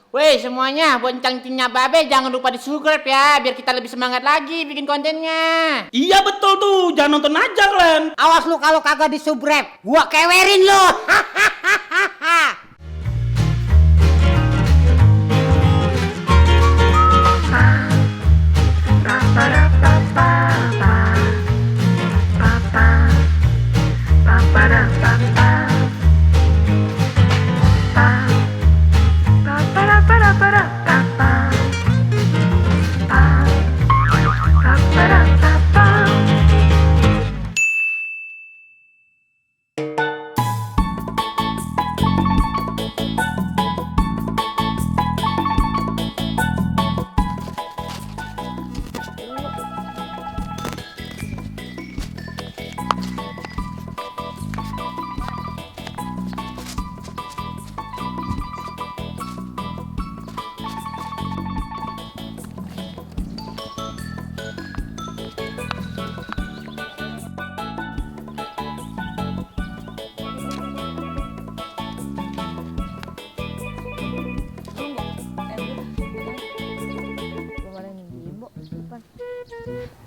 Weh semuanya, boncang-cingnya babe jangan lupa di-subscribe ya, biar kita lebih semangat lagi bikin kontennya. Iya betul tuh, jangan nonton aja kalian. Awas lu kalau kagak di-subscribe, gua kewerin lu.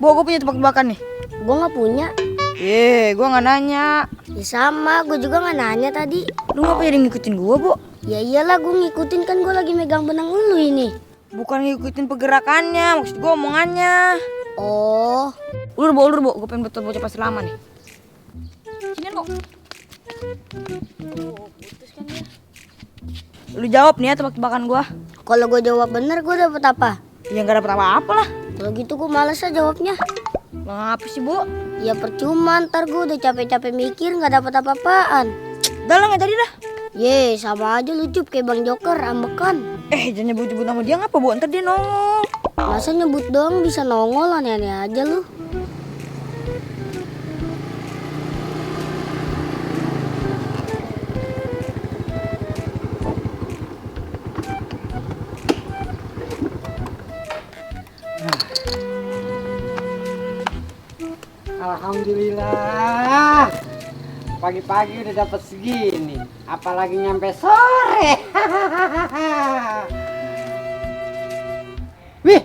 Bo, gue punya tebak-tebakan nih. Gue nggak punya. Gue nggak nanya. Ya sama, gue juga nggak nanya tadi. Lu ngapa jadi ngikutin gue, Bo? Ya iyalah gue ngikutin, kan gue lagi megang benang lu ini. Bukan ngikutin pergerakannya, maksud gue omongannya. Oh, Ulur, Bo. Gue pengen betul bocah pasti lama nih. Sini, Bo. Putus kan dia. Lu jawab nih ya tebak-tebakan gue. kalau gue jawab bener gue dapet apa? Ya nggak dapet apa-apa lah. Kalau gitu gue males aja jawabnya. Ngapa sih, Bo? Ya percuma, ntar gue udah capek-capek mikir nggak dapet apa-apaan. Udah lah, nggak jadi dah. Ye, sama aja lu Cup, kayak Bang Joker, ambekan. Jangan nyebut-nyebut nama dia ngapa, Bo? Ntar dia nongol. Masa nyebut doang bisa nongol, aneh-aneh aja lu. Alhamdulillah. Pagi-pagi udah dapat segini, apalagi nyampe sore. Wih,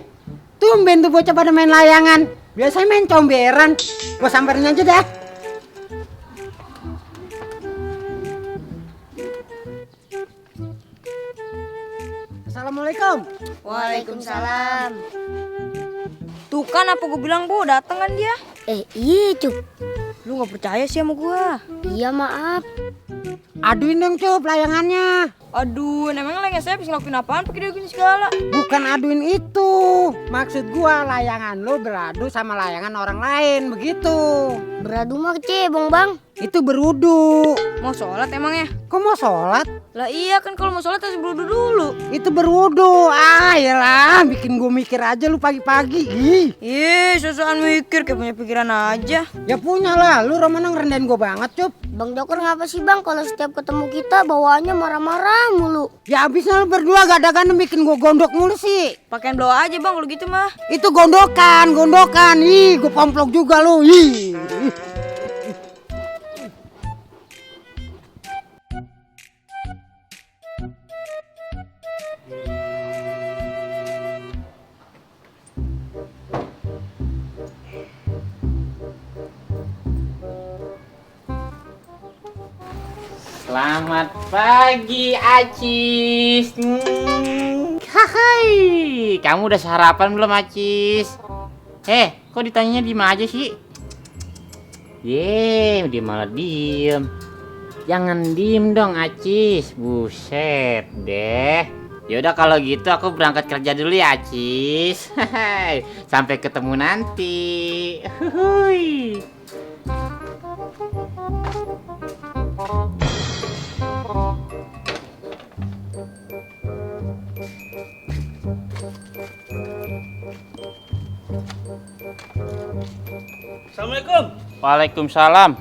tumben tuh bocah pada main layangan. Biasanya main comberan. Gua samperin aja dah. Assalamualaikum. Waalaikumsalam. Tuh kan apa gue bilang, Bo, dateng kan dia. Iya Cup. Lu nggak percaya sih sama gue. Iya maaf. Aduin dong Cup layangannya. Aduh, emang layangan saya habis ngelakuin apaan pakai dia gini segala? Bukan aduin itu. Maksud gua layangan lo beradu sama layangan orang lain, begitu. Beradu mah cebong Bang. Itu berwudu. Mau sholat emangnya? Kok mau sholat? Lah iya kan kalau mau sholat harus berwudu dulu. Itu berwudu. Yalah, bikin gua mikir aja lu pagi-pagi. Ih. Sosokan mikir kayak punya pikiran aja. Ya punya lah, lu Romana ngerendahin gua banget, Cup. Bang Joker ngapa sih Bang kalau setiap ketemu kita bawaannya marah-marah mulu? Ya abisnya lu berdua gada-gada bikin gua gondok mulu sih. Pakaian bawa aja Bang kalau gitu mah. Itu gondokan. Ih, gua pomplok juga lu. Ih. Selamat pagi Acis. Hai, kamu udah sarapan belum Acis? Kok ditanyanya diem aja sih? Dia malah diem. Jangan diem dong Acis, buset deh. Yaudah kalau gitu aku berangkat kerja dulu ya Acis. Sampai ketemu nanti. Hui. Assalamualaikum. Waalaikumsalam.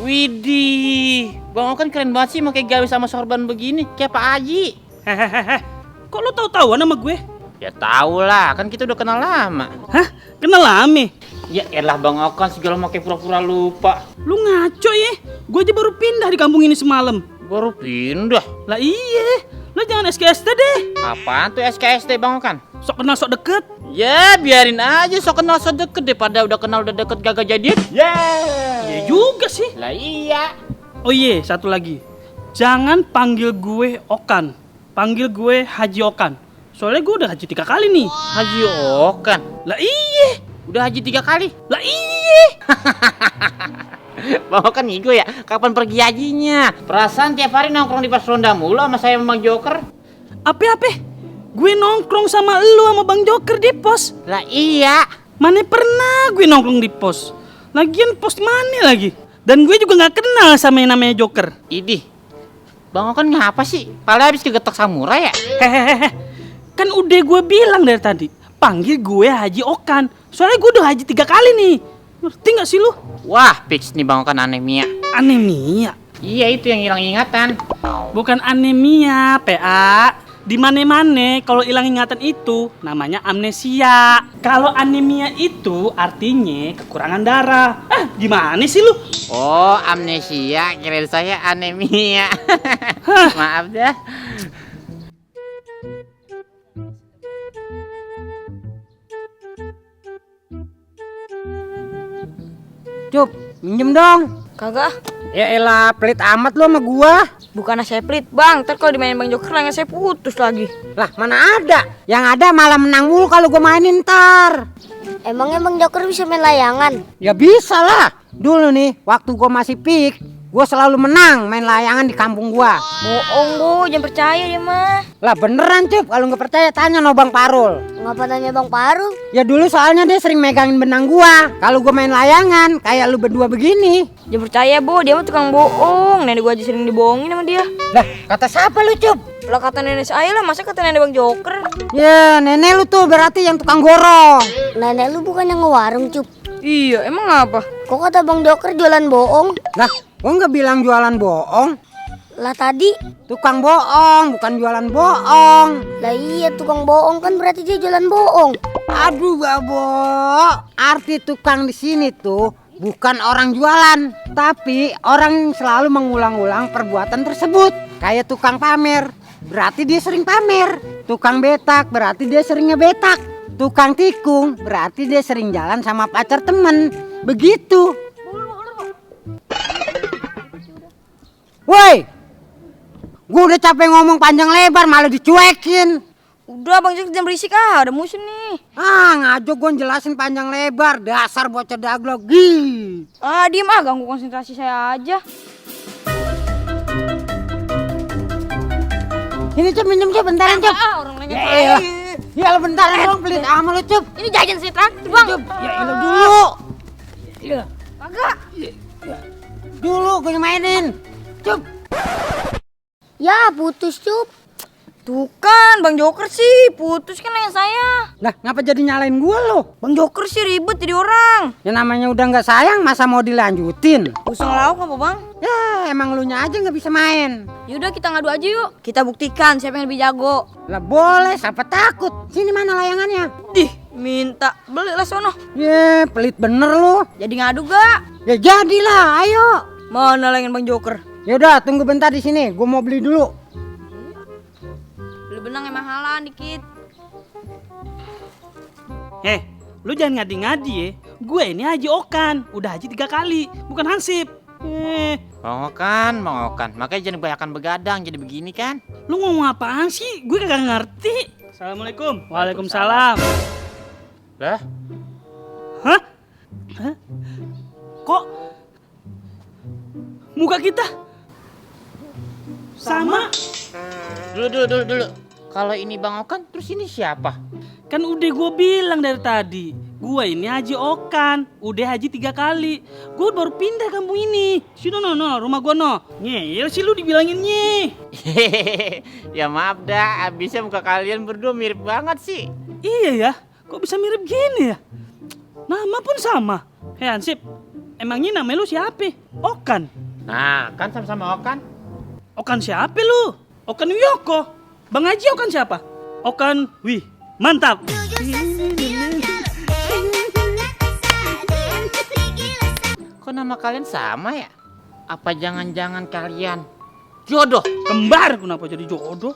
Widih, Bang Okan keren banget sih pakai gawe sama sorban begini, kayak Pak Haji. Hehehe. Kok lo tahu-tahuan sama gue? Ya tau lah, kan kita udah kenal lama. Hah? Kenal lama? Ya elah Bang Okan segala pakai pura-pura lupa. Lu ngaco ya? Gue aja baru pindah di kampung ini semalam. Baru pindah. Lah iya, Lu jangan SKSD deh. Apaan tuh SKSD Bang Okan? Sok kenal sok deket. Ya biarin aja sok kenal sok deket daripada udah kenal udah deket gagal jadian. Iya juga sih. Lah iya. Oh iya, satu lagi. Jangan panggil gue Okan. Panggil gue Haji Okan. Soalnya gue udah haji 3 kali nih. Haji Okan. Lah iya. Udah haji 3 kali. Lah iya. Bang Okan ngigo ya? Kapan pergi hajinya? Perasaan tiap hari nongkrong di pos ronda mulu sama saya sama Bang Joker. Apa? Gue nongkrong sama lu sama Bang Joker di pos. Lah iya. Mana pernah gue nongkrong di pos. Lagian pos mana lagi? Dan gue juga gak kenal sama yang namanya Joker. Idih. Bang Okan ngapa sih? Pala habis kegetok samurai ya? Hehehe. Kan udah gue bilang dari tadi. Panggil gue Haji Okan. Soalnya gue udah haji 3 kali nih. Ngerti gak sih lu? Wah, fix nih Bang Okan anemia. Anemia? Iya itu yang hilang ingatan. Bukan anemia, PA. Di mana-mana kalau hilang ingatan itu namanya amnesia. Kalau anemia itu artinya kekurangan darah. Gimana sih lu? Oh, amnesia, kirain saya anemia. Maaf dah. Cup, minjem dong. Kagak. Ya elah, pelit amat lu sama gua. Bukan saya pelit bang, ntar kalau dimainin Bang Joker layangan saya putus lagi. Lah, mana ada? Yang ada malah menang mulu kalau gua mainin ntar. Emangnya Bang Joker bisa main layangan? Ya bisa lah. Dulu nih, waktu gua masih pik, gua selalu menang main layangan di kampung gua. Bohong bu, jangan percaya dia mah. Lah beneran Cup, kalau nggak percaya tanya no Bang Parul. Ngapa tanya Bang Paru? Ya dulu soalnya dia sering megangin benang gua. Kalau gua main layangan, kayak lu berdua begini. Jangan percaya bu, dia mah tukang bohong. Nenek gua aja sering dibohongin sama dia. Lah, kata siapa lu Cup? Lah kata nenek saya lah, masa kata nenek Bang Joker? Ya, nenek lu tuh berarti yang tukang gorong. Nenek lu bukannya ngewarung, Cup? Iya, emang apa? Kok kata Bang Joker jualan bohong? Lah, gua nggak bilang jualan bohong. Lah tadi, Tukang bohong, bukan jualan bohong. lah iya tukang bohong kan berarti dia jualan bohong. Aduh, Babo. Arti tukang di sini tuh bukan orang jualan, tapi orang yang selalu mengulang-ulang perbuatan tersebut. Kayak tukang pamer, berarti dia sering pamer. Tukang betak, berarti dia sering ngebetak. Tukang tikung, berarti dia sering jalan sama pacar temen. Begitu. Woi, gue udah capek ngomong panjang lebar malah dicuekin. Udah Bang Joker jangan berisik ada musuh nih. Ngajo gue jelasin panjang lebar, dasar bocah daglog. Gih. Diem ganggu konsentrasi saya aja. Ini Cup, minjem Cup, bentaran Cup. Orang lain Ya elah. Ya lu bentaran dong, pelit sama lu Cup. Ini jajan saya traktir bang. Cup, ya elah dulu. Kagak. Dulu gue mainin. Cup. Ya putus, Cup. Tuh kan Bang Joker sih putus kan layangan saya. Lah, ngapa jadi nyalain gue lo? Bang Joker sih ribet jadi orang. Ya namanya udah nggak sayang, masa mau dilanjutin? Usang lauk apa bang? Ya emang lu nya aja nggak bisa main. Yaudah kita ngadu aja yuk. Kita buktikan siapa yang lebih jago. Lah boleh, siapa takut? Sini mana layangannya? Dih, minta beli lah sono. Ye, pelit bener lu. Jadi ngadu gak? Ya jadilah, ayo. Mana layangan Bang Joker? Yaudah, tunggu bentar di sini. Gue mau beli dulu. Beli benang yang mahalan dikit. Lu jangan ngadi-ngadi ya. Gue ini Haji Okan, udah haji 3 kali, bukan Hansip. Bang Okan. Makanya jangan kebanyakan begadang jadi begini kan. Lu ngomong apaan sih? Gue kagak ngerti. Assalamualaikum. Waalaikumsalam. Lah, Hah? Kok muka kita sama? dulu. Kalau ini Bang Okan, terus ini siapa? Kan udah gue bilang dari tadi. Gue ini Haji Okan, udah haji 3 kali. Gue baru pindah kampung ini. Sini no, rumah gue no. Ngeyel sih lu dibilangin nye. Ya maaf dah, abisnya muka kalian berdua mirip banget sih. Iya ya, kok bisa mirip gini ya? Nama pun sama. Hei Hansip, emangnya nama lu siapa? Okan. Nah, kan sama-sama Okan. Okan siapa lu? Okan Wiyoko. Bang Haji Okan siapa? Okan Wih, mantap. Kok nama kalian sama ya? Apa jangan-jangan kalian jodoh? Kembar kenapa jadi jodoh?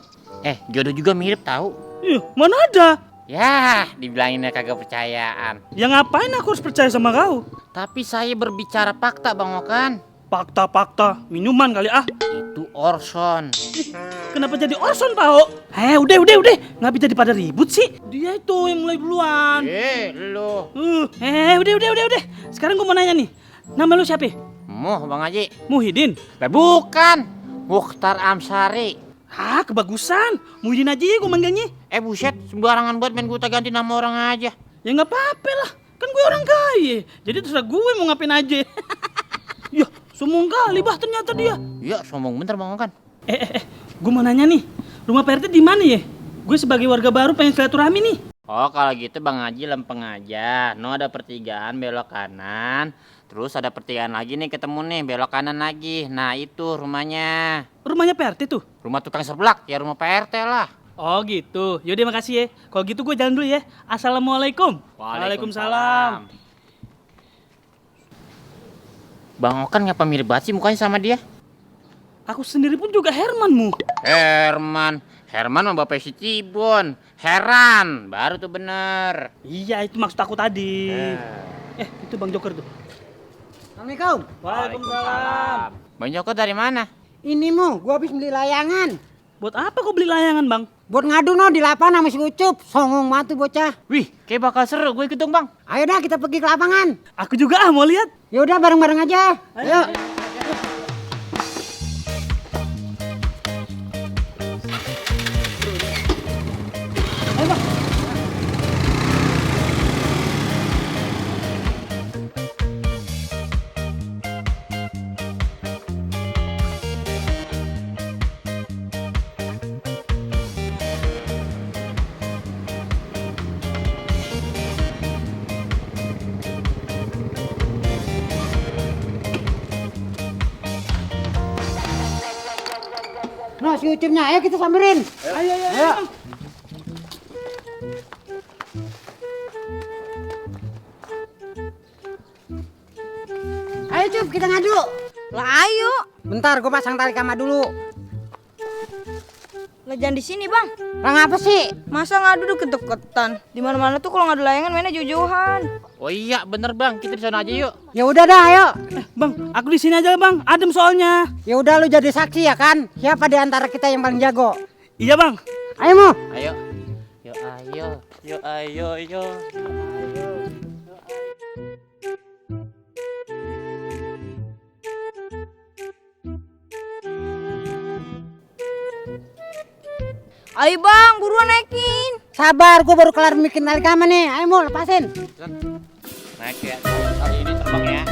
Jodoh juga mirip tahu. Ih, mana ada? Ya, dibilanginnya kagak percayaan. Ya ngapain aku harus percaya sama kau? Tapi saya berbicara fakta Bang Okan. Fakta-fakta, minuman kali ah. Itu Orson. Kenapa jadi Orson, Pak? Udah. Ngapa jadi pada ribut sih? Dia itu yang mulai duluan. Lu. Udah. Sekarang gue mau nanya nih. Nama lu siapa? Muh Bang Haji. Muhyiddin. Lah bukan. Mukhtar Amsari. Ah, kebagusan. Muhyiddin aja ya gue manggilnya. Buset, sembarangan buat main gue ganti nama orang aja. Ya nggak apa-apa lah. Kan gue orang kaya. Jadi terserah gue mau ngapain aja. Ya, sombong kali bah ternyata dia. Iya, sombong bener Bang Okan. Gue mau nanya nih. Rumah Pak RT di mana ya? Gue sebagai warga baru pengen silaturahmi nih. Oh, kalau gitu Bang Haji lempeng aja. No, ada pertigaan belok kanan. Terus ada pertigaan lagi nih ketemu nih belok kanan lagi. Nah, itu rumahnya. Rumahnya Pak RT tuh? Rumah tukang seblak, ya rumah Pak RT lah. Oh gitu. Yaudah makasih ya. Kalau gitu gue jalan dulu ya. Assalamualaikum. Waalaikumsalam. Bang Okan ngapa mirip banget sih mukanya sama dia? Aku sendiri pun juga Hermanmu. Herman mah bapak si Cibon. Heran, baru tuh bener. Iya, itu maksud aku tadi. Itu Bang Joker tuh. Assalamualaikum. Waalaikumsalam. Bang Joko dari mana? Ini Mu, gua habis beli layangan. Buat apa kau beli layangan, Bang? Buat ngadu no di lapangan sama si Ucup. Songong banget tuh bocah. Wih, kayak bakal seru. Gue ikut dong Bang. Ayo dah kita pergi ke lapangan. Aku juga mau lihat. Ya udah bareng-bareng aja. Ayo. No, si Ucupnya, ayo kita samperin. Ayo. Ayo Cup, kita ngadu. Lah ayo. Bentar, gua pasang tali kama dulu. Lah jangan di sini, Bang. Lah ngapa sih? Masa ngadu deket-deketan? Di mana-mana tuh kalau ngadu layangan mainnya jauh-jauhan. Oh iya, bener Bang. Kita di sana aja yuk. Ya udah dah, ayo. Bang, aku di sini aja, Bang. Adem soalnya. Ya udah lu jadi saksi ya kan? Siapa di antara kita yang paling jago? Iya, Bang. Ayo Mu. Ayo. Ayo. Ayo, Bang, buruan naikin. Sabar, gua baru kelar bikin tali kama nih. Ayo Mu, lepasin. Naik ya. Kali ini terbang ya.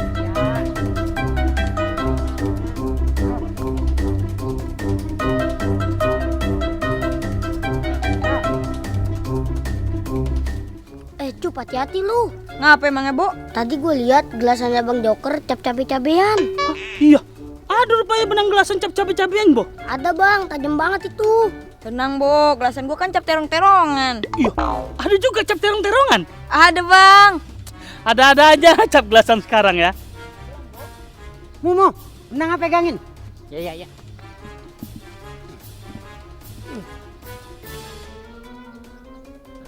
Cup, hati-hati lu. Ngapa emangnya, Bo? Tadi gue lihat gelasannya Bang Joker cap-cabe-cabean. Iya. Ada rupanya benang gelasan cap cabe-cabean, Bo. Ada Bang, tajam banget itu. Tenang, Bo. Gelasan gua kan cap terong-terongan. Iya. Ada juga cap terong-terongan. Ada, Bang. Ada-ada aja cap gelasan sekarang ya. Mu, benang apa pegangin? Ya.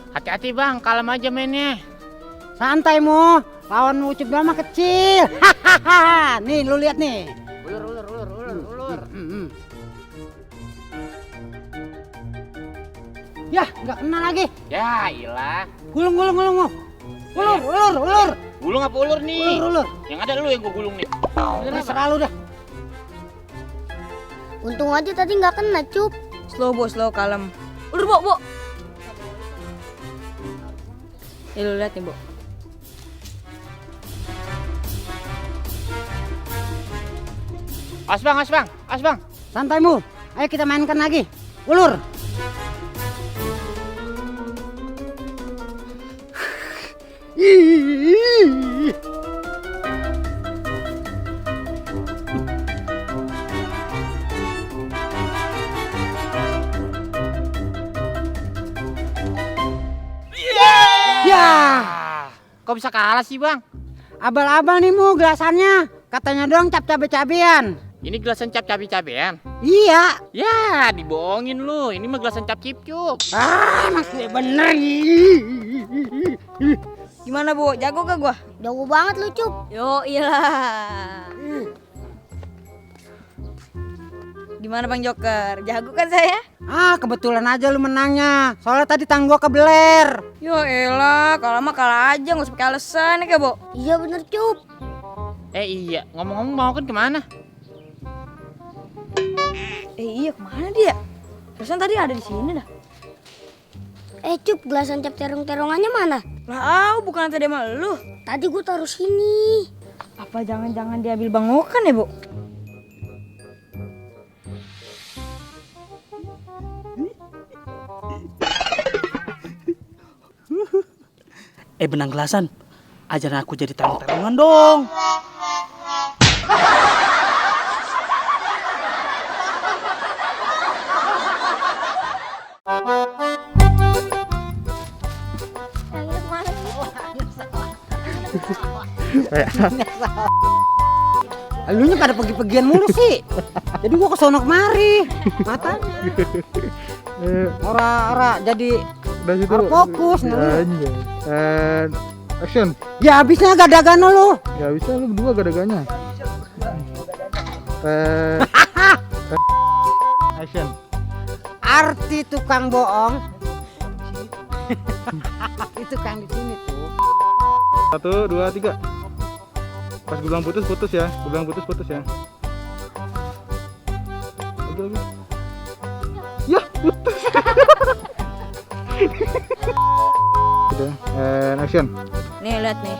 Hati-hati Bang, kalem aja mainnya. Santai Mu, lawan Ucup doang mah kecil. Hahaha, nih lu lihat nih. Ulur. Yah, nggak kena lagi. Ya, ilah. Gulung Mu. Ulur. Gulung apa ulur nih? Ulur. Yang ada lu yang gua gulung nih. Udah serah lu dah. Untung aja tadi nggak kena, Cup. Slow, Bo, slow, kalem. Ulur, Bo. Lu lihat nih, Bo. As bang. Santai Mu. Ayo kita mainkan lagi. Ulur. Kok bisa kalah sih Bang? Abal-abal nih Mu gelasannya. Katanya doang cap cabe-cabean. Ini gelasan cap cabe-cabean. Iya. Ya, dibohongin lu. Ini mah gelasan cap cipcup. Mas gue bener. Gimana Bu? Jago gak gua? Jago banget lu, Cup. Yo iyalah. Gimana Bang Joker? Jago kan saya? Kebetulan aja lu menangnya. Soalnya tadi tang gua kebeler. Yo elah, kalau mah kalah aja, nggak usah pakai alasan ya Bu. Iya bener, Cup. Iya, ngomong-ngomong mau kan kemana? Iya kemana dia? Terusan tadi ada di sini dah. Cup, gelasan cap terong-terongannya mana? Lah, bukan tadi sama lu. Tadi gua taruh sini. Apa jangan-jangan diambil Bang Okan ya, Bu? Benang gelasan, ajarin aku jadi terong-terongan dong. Elunya pada pergi-pergian mulu sih. Jadi gua kesono kemari. Matanya. Ora jadi Udah situ. fokus nih. And action. Ya habisnya gadagan lu. Ya bisa lu berdua gada-gadanya. Action. Arti tukang bohong. Itu kan di sini tuh. 1, 2, 3. Pas gue bilang putus ya. Gue bilang putus ya. Lagi. Ya putus. Udah. And action. Nih lihat nih.